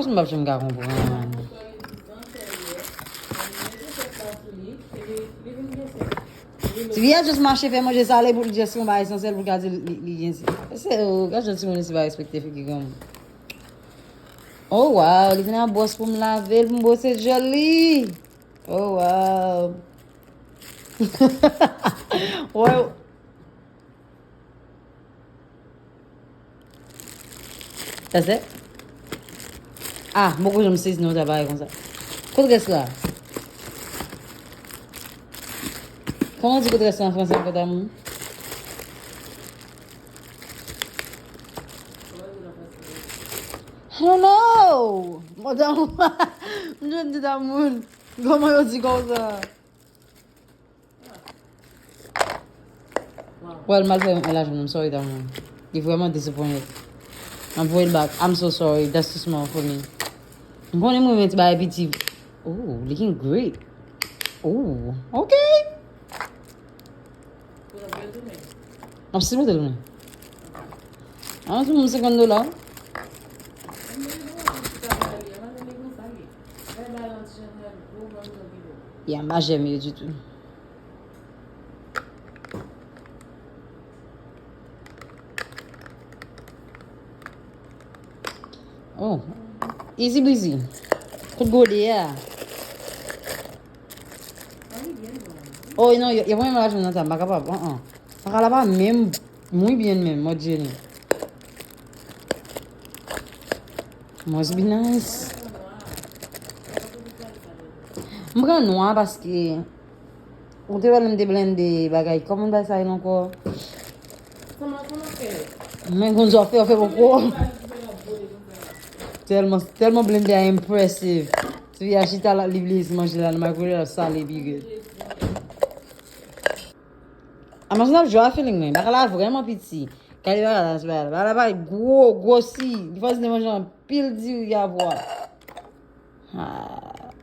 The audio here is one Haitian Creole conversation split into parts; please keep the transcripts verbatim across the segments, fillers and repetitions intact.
Kòman m p ap janm ka konprann? Ti fi a just mache fè manje sale pou l just yon bagay esansyèl pou l ka di li, li gen ti. Se, oh, gad jan timoun isi pa respekte figi granmoun. Oh, wow, li vin a bwòs pou m lave l, pou m bwose djòl li. Oh, wow. Wè. Sa se? Ah, m poko janm sezi non, sa parèy konsa. Kote rès la? Kòman di kote rès la an franse ankò, damou? I don't know. Mwen damou. M jwenn di damou. Kòman yo di konsa? Well, m al fè yon L a jwenn, I'm sorry, damou. Li vrèman disappointed. M ap voye l back. I'm so sorry. That's too small for me. M konnen mwen renmen ti bagay piti. Ooh, looking great. Ooh, ok. M ap sipote l, men. An, sou moun senkant dola. Yeah, m pa jèm yo ditou. Oh. Easy breezy. Kout gode a. Oh, non, yo, yo pa menm lajan nan sa, m pa kapab. Uh-uh. Sa ka la pa menm, muy bien menm, mwen di nou. Must be nice. M pran nwa paske ou te wè lè m te blende bagay. Kòman bagay sa ye ankò? Men konn sa w fè, w fè poko. Tèlman, tèlman blende a impressive. Ti fi a chita la, li bliye si manje la nan microwave, l ap sale pi red. Amazon ap jwe a feeling mwen. Bagay la vrèman piti. Gade bagay la, bagay la. Bagay la pa gwo, gwosi. Li fasil de manje anpil diri a vwa. Ah.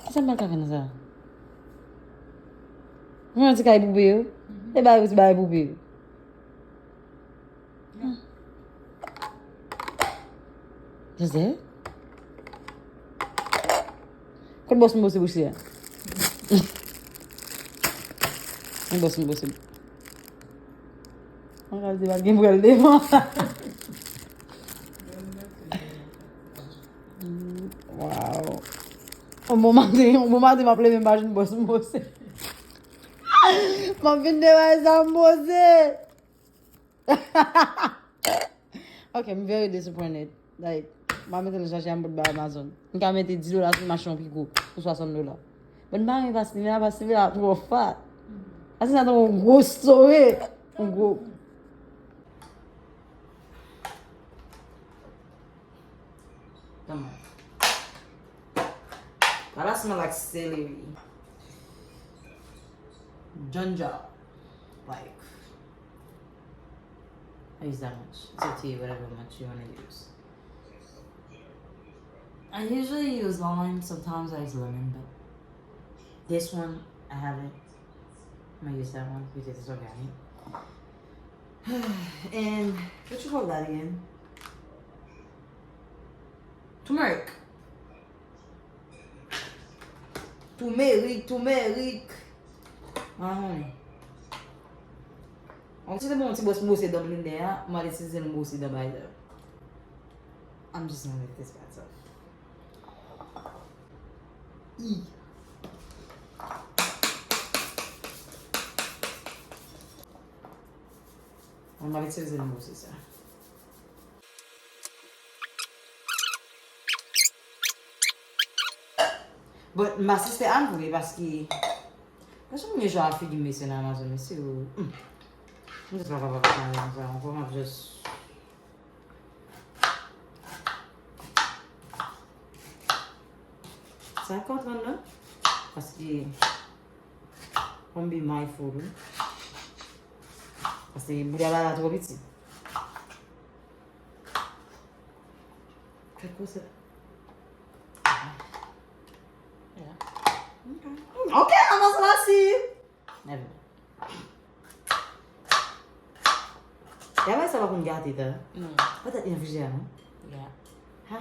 Kisa m pral ka fè nan sa? Mwen yon ti kay poupée yo. E bagay yo ti bagay poupée yo. Joseph? Kot bòs m bòse bouche a? Kot bòs m bòse? Mwen ka di pa gen pral devan. Wow. On bon maten, on bon maten m ap leve m pa jwenn bòs m bòse. M ap vin devan sa m bòse. Ok, I'm very disappointed. Like, m a mete l chache a m pot ba Amazon. M ka mete dis dola sou machin an pi gwo pou swasant dola. But m pa renmen pastime la, pastime la twò fat. Pastime la tankou yon gwo sore. Yon gwo. Come on. That smell like celery. Ginger. Like, I use that much. It's up to you, whatever much you want to use. I usually use lime, sometimes I use lemon, but this one, I haven't. I'm gonna use that one because it's organic. And what you call that again? Turmeric. Turmeric, turmeric. Ah, honey. An, si te bon ti bwòs bwose dan blendè a, m al itilize l bwose dan bagay la. I'm just gonna lick this bad self. Ih. An, m al itilize l bwose sa. But m pa sispe ann vre paske, paske mwen jan a figi m mesye nan Amazon, mesye yo, hmm. M just pa kapab ak madanm sa ankò, m ap just. Sa ka antre anndan, paske, fò m be mindful, wi. Paske bouda la, la twò piti. Fè kò sa. Yeah. Ok. Ok, avanse la si. Never. Yaba sa pa konn gate ta. Non. Patèt nan frijidè a, non? Yeah. Ah,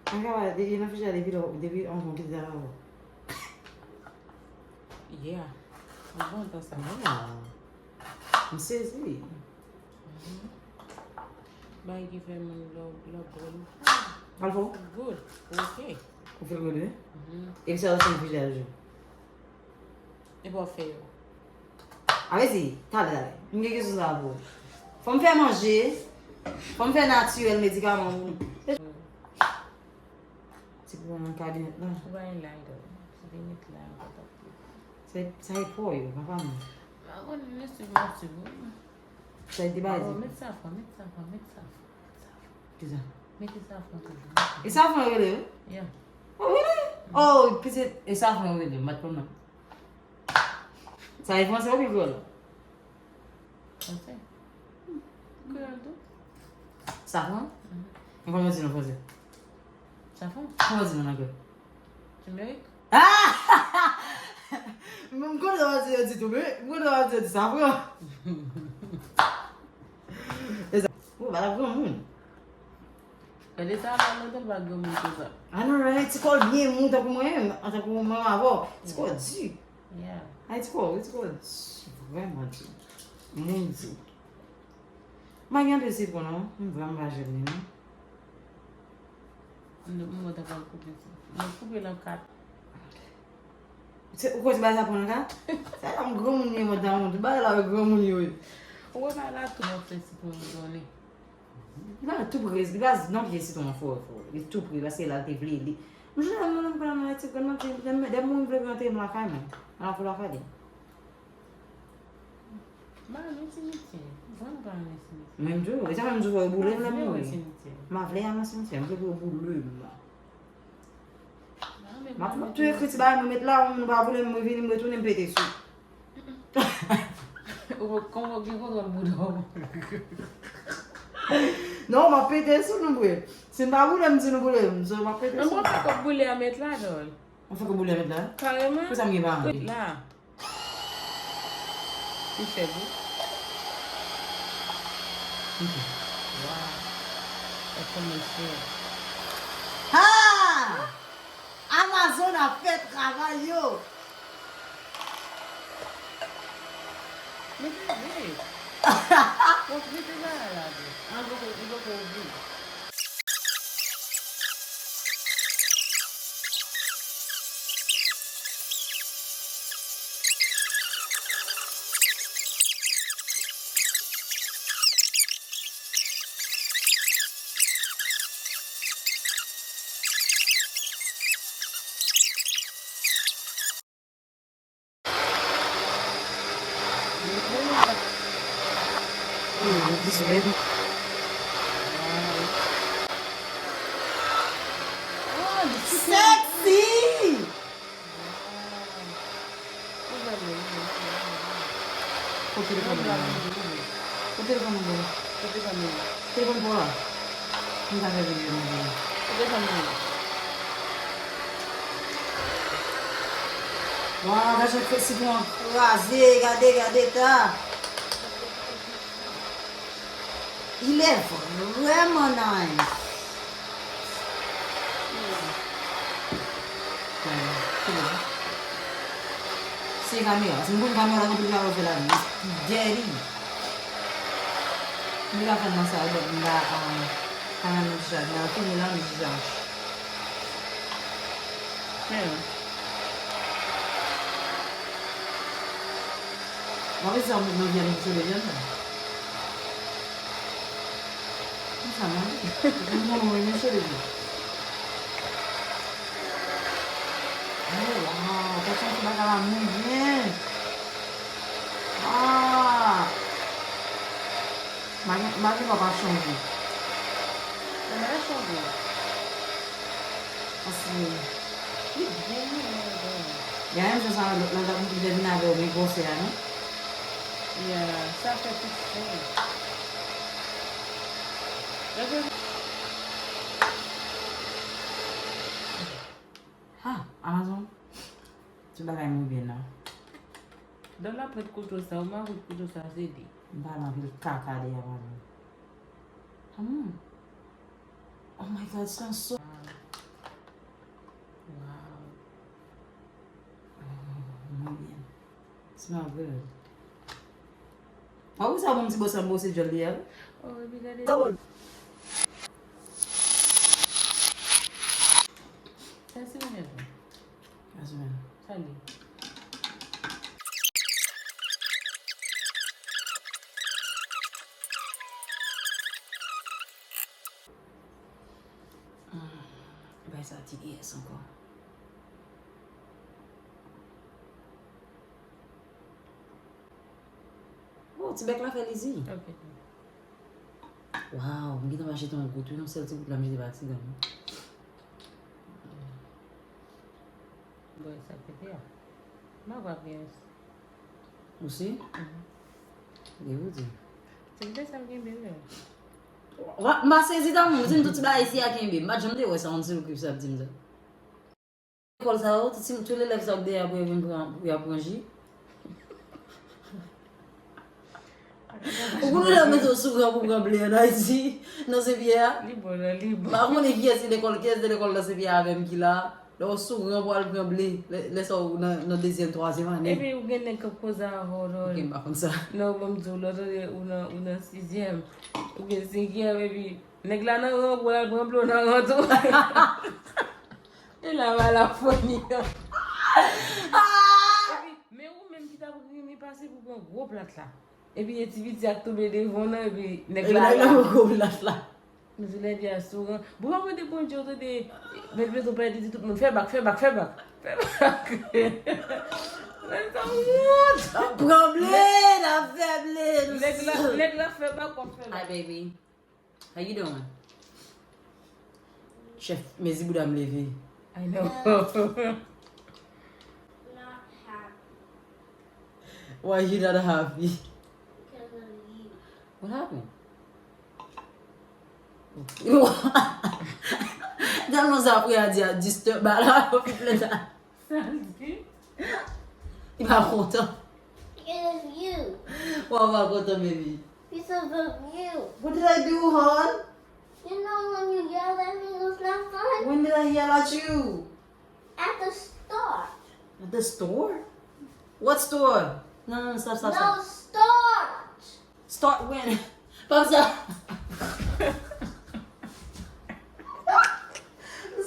an ka pale, e nan frijidè depi lè, depi anvan w kite sa la. Yeah. An bon tan sa. Wow. M sezi. Mhm. Bagay ki fè moun love, love drôle. Al fò? Good. Ok. Ou feel good, wi? Mhm. E sa, ou fè nan frijidè toujou? Epi w ap fè yo. A vle di, talè, talè. M gen kesyon sa pou ou. Fò m fè manje, fò m fè natirèl medikaman pou nou. Ti pou nan kabinèt la. Ou pa gen lighter. Si te met la, ou pa t ap. Sa, sa e po yo, papa m. M pa konn, men si m ap suiv ou. Sa e te baze. Met safran, met safran, met safran, met safran. Kisa? Mete safran toujou. E safran yo rele yo? Yeah. Oh, really? Oh, pitit, e safran yo rele yo, m pa t konn non. Sa e franse oubyen kreyòl? Franse. Kreyòl tou. Safran? Mhm. Mwen konn di nan franse. Safran? Kòman di nan anglè? Turmeric? Ah! M konnen w ap di yo di turmeric, m konnen w ap di yo di safran. E sa, ou pa la granmoun. Gade sa, la, mwen tèlman granmoun konsa. I know, right? Ti kò l byen mou, tankou mwen, tankou mwen avè w. Ti kò di. Yeah. Ay, ti kò, wi, ti kò di. Vrèman di. Moun di. M pa gen anpil sitwon, non. M vrèman pa jwenn li, non. M, m, mwen ta pral koupe sa. Mwen koupe l an kat. Se, ou kwè se bagay sa pran nan ka? Sa la, m granmoun ye, mwen, dan moun. Tout bagay la, granmoun yo ye. Ou wè bagay la tou, mwen fè sitwon, mwen donnen. Li pa tou pre, li pa nan pye sitwon an fò, fò. Li tou pre, paske la, l te vle li. M jwenn moun, m pran nan ti, nan ti, nan, nan, moun vle rantre m lakay mwen. Nan lakou lakay li. M pa renmen simityè. Vrèman pa renmen simityè. Menm tou, e sa menm tou fò yo boule m lè m mouri. M pa vle al nan simityè, m vle pou yo boule m. M ap, m ap tou ekri ti bagay mwen met la, moun pa boule m, mwen vini, m retounen, m pete sou. Ou kòman gen kontwòl bouda w? Non, m ap pete sou nou, vre. Si n pa boule m, di nou boule m. So, m ap pete sou nou. Mwen fè kòb boule a met la, dòl. Ou fè kòb boule a met la? Kareman. Pou sa m gen pa anvi. La. Li fè gou. Ok. Waw. Sa kòmanse fè. Ha! Amazon ap fè travay yo. Mete, mete. Bon, mete bagay la, bro. An, poko, li poko ouvri. Sexy! Kote telefòn nan? Kote telefòn nan? Telefòn pou la. M ta fè videyo nan videyo. Waw, gade jan sitwon an kraze, gade, gade ta. Il est vraiment nice. Se kamera. Si m konn kamera, konn kamera fè la. Daddy. M ka fè nan sa, but m pa, um, pa nan menm chaj. M ka fini la, menm chaj. Hmm. Mwen vle sa mwen vyann, mwen vle vyann la. Konsa mwen, mwen mwen mwen mwen cheve. Oh wow, gad sa ti bagay la mwen byen. Ah. Mari, mari pa pa chanje. Mwen pa chanje. Paske li byen, li byen, li byen. Gen yon jan sa, lè, lè, lè, li te vin avè w, men gwosè a, non? Yeah, sa fè tout sens. Lè ke... Ha, Amazon. Ti bagay mwen byen la. Dòl ap met kouto sa, ou mari kouto sa, se li. M pa nan vil kaka de Amazon. Hmm. Oh my God, sa so. Wow. Oh, muy bien. Smell good. Ah, ou sa bon ti bò sa, bò se djòl li a. Oh, epi gade. Sa se mwen menm. Sa se mwen. Sa li. Hmm. Bay sa ti yes ankò. Oh, ti bèk la fè lizi. Ok. Waw, m gentan mache ton gout, wi, yon sèl ti gout la, m jete pa ti gang. Bwè sa pete a. M ap bwè. Ou si? Mhm. Gen pou di. Se pete sa m kenbe, wi. Wa, m pa sezi tankou, m di m tout ti bagay isi a kenbe. M pa t janm te wè sa, yon ti loup ki sa ap di m sa. Lekòl sa yo, tout ti, tout elèv sa yo k dèyè pou yo vin pran, pou y ap pran ji. Ou konnen lè yo mete w sou ran pou pran ble ann Ayiti, nan Senpyè a? Li bon, non, li bon. M pa konnen kiyès ki lekòl, kiyès de lekòl nan Senpyè avè m ki la. Lè w sou ran pou al pran ble, lè, lè sa w nan, nan dezyèm, twazyèm ane. Epi ou gen nèg k ap koze avè w, non. Ok, m pa konn sa. Non, ban m di w, lè w tande ou nan, ou nan sizyèm, oubyen senkyèm, epi nèg la nan ran pou l al pran ble nan ran tou. E la va la fòmi an. Epi, men ou menm ki t ap renmen pase pou pran gwo plat la. Epi e ti piti a k tonbe devan w nan, epi nèg la la. Epi nèg la pran gwo plat la. Nou di lè di a sou ran. Bon, pa mande Bondye, ou tande, men, men, ou pa di tout moun, fè bak, fè bak, fè bak. Fè bak. Nèg sa wont. Pran ble, n ap fè ble, nou. Nèg la, nèg la fè bak, w ap fè bak. Hi, baby. How you doing? Chèf, mezi bouda m leve. I know. Not happy. Why you not happy? Because of you. What happened? Tèlman sa apre a di a disturb a la, pou plè sa. Sa l di? Li pa kontan. It is you. Why w pa kontan, baby? Because of you. What did I do, hon? You know when you yelled at me, it was not fun. When did I yell at you? At the store. At the store? What store? No, no, no, stop, stop, stop. No, start. Start when? Pa sa.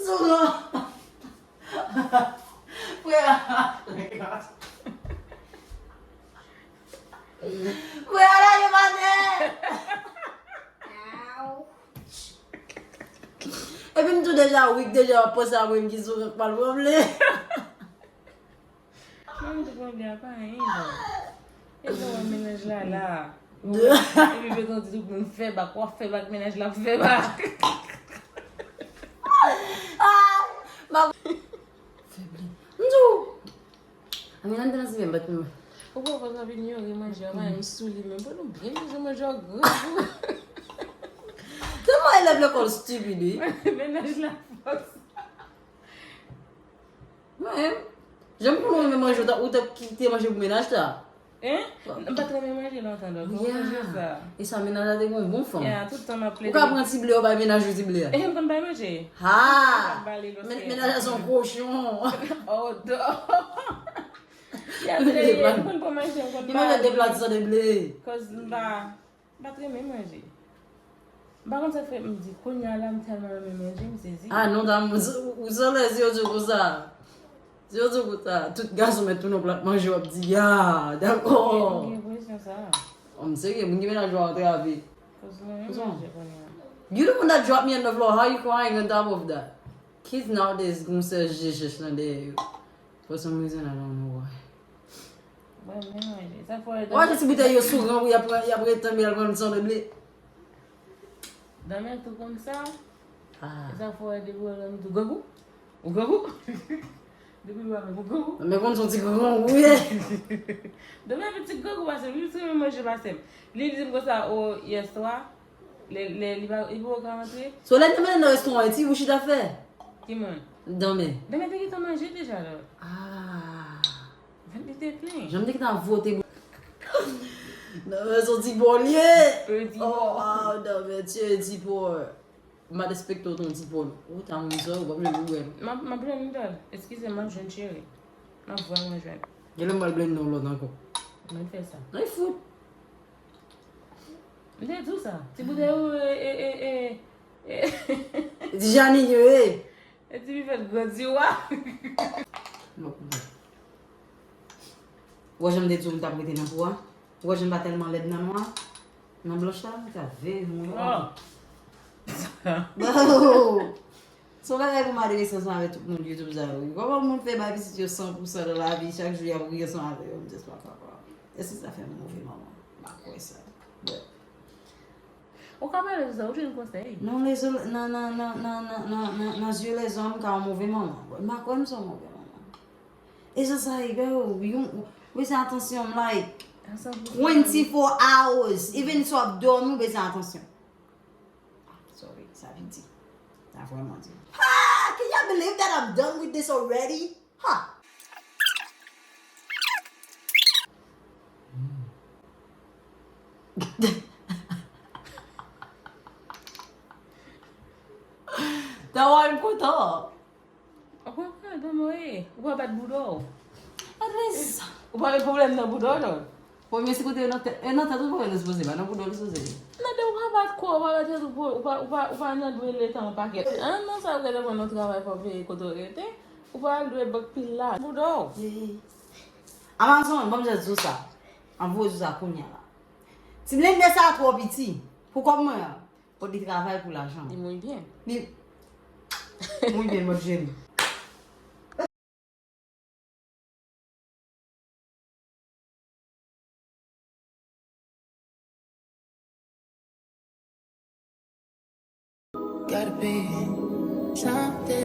Sou non. Frè a. Frè a lage pa tè. Ouch. Epi m tou deja weak, deja w ap panse a mwen ki sou ran k pral pran ble. Mwen m tou pran ble a pa anyen, non. E jan w wè mennaj la la. Epi bezwen di tout moun fè bak, w ap fè bak, mennaj la ap fè bak. Ah! Ma... Fè ble. M di w. Anmè, nan te nan simenm bat nou. Ou pa konn anvi inyore manje a, pa menm sou li menm. Bon, nou byen bezwen manje a gran gou. Tèlman elèv lekòl stupid, wi. Mennaj la fòs. Mwen menm, jan m konnen w renmen manje, ou t ap, ou t ap kite manje pou mennaj ta. Hein? M pa t renmen manje lontan, donk, mwen manje sa. E sa, mennaj la te gon bon fanm. Ya, tout tan m ap plede. Ou ka pran ti ble, ou bay mennaj ou ti ble a. E m konn bay manje. Ha! Men-, mennaj la se yon kochon. Oh, dò. Ya, se, m konn pran manje, m konn bay. Li manje de plat san de ble. Cause m pa, m pa t renmen manje. M pa konn sa k fè m di, kounye a la, m tèlman renmen manje, m sezi. Ah, non, dam, ou, ou sanlè, si yo di w konsa. Si yo di w konsa, tout gason mèt tounen yon plat manje, w ap di, ya, dakò. Ou gen, ou gen enpresyon sa. Oh, m serye, moun ki mennaj ou a antrave. Cause mwen renmen manje kounye a. You the one that dropped me on the floor. How you crying on top of that? Kids nowadays gon sèl je chèch nan dèyè yo. For some reason, I don't know why. Mwen menm manje. Sa fè w wè... Ou achte ti boutèy yo sou ran pou y ap, y ap ret tann, y al pran san de ble. Dòmi tou konn sa. Ah. Sa fè w wè depi w wè Dòmi tou grangou. Ou grangou? Depi w wè Dòmi ou grangou. Men konn son ti grangou, ye. Dòmi ap ti grangou pase m. Li pi renmen manje pase m. Li di m konsa, o, yèswa. Lè, lè, li pa, li poko ka rantre. So, lè n te mennen nan restoran, e ti ou chita fè? Ki moun? Dòmi. Dòmi te gentan manje deja, la. Ah. Vant li te plen. Jan m te gentan vote. Dòmi se yon ti pò l ye. Yon ti pò. Oh, wow, Dòmi, tu es un ti pò. M pa t espekte w te yon ti polo. Ou ta yon zò, ou pa vle m wè l. M ap, m ap jwenn nouvèl. Eskize m, m ap jwenn cheri. M ap vrèman jwenn. Genlè m pral blende w lòt ankò. Mwen fè sa. Ay fout. M te di w sa. Ti boutèy ou, e, e, e, e, e. Ti Janine yo, e. E ti pifèt grandi w a. Lòt boutèy. Ou wè jan m te di w m t ap rete nan po a? Ou wè jan m pa tèlman lèd nan nwa? Nan blanch la, m t ap veye moun yo. Oh. Oh. Se yon bagay pou m adrese ansanm avèk tout moun YouTube sa yo. Kòman moun fè bay pitit yo san pou san nan lavi, chak jou y ap ri ansanm avè yo, m just pa kapab. Èske sa fè m move manman? M pa kwè sa. But Ou ka pale sou sa, ou jwenn konsèy. Non, nan, nan, nan zye lèzòm, m ka yon move manman. But m pa kwè m se yon move manman. E jan sa ye, girl, yon, ou bezwen atansyon m, like, twenty-four hours. Even si w ap dòmi, ou bezwen atansyon. Sorry, sa vin di. Sa vrèman di. Ha! Can y'all believe that I'm done with this already? Ha! Tawa, m kontan. Ou konprann, ban mwen, e, ou pa bat bouda w. At least. Ou pa met pwoblèm nan bouda w, non. Pwoblèm se kote yo nan tèt, e nan tèt ou pwoblèm nan sipoze, pa nan bouda w li sipoze ye. Nan de ou pa bat kò, ou pa bat tèt ou, ou pa, ou pa, ou pa nan dwe letan an pakèt. An, nan sa ou gentan pran nan travay fò peye kote w rete, ou pa dwe bank pil la. Bouda w. Amazon, ban m just di w sa. An voye di w sa kounye a la. Ti blende sa twò piti. Pou kòb mwen an. Kot li travay pou lajan. Li muy bien. Li muy bien, mwen jeni. Gotta be something.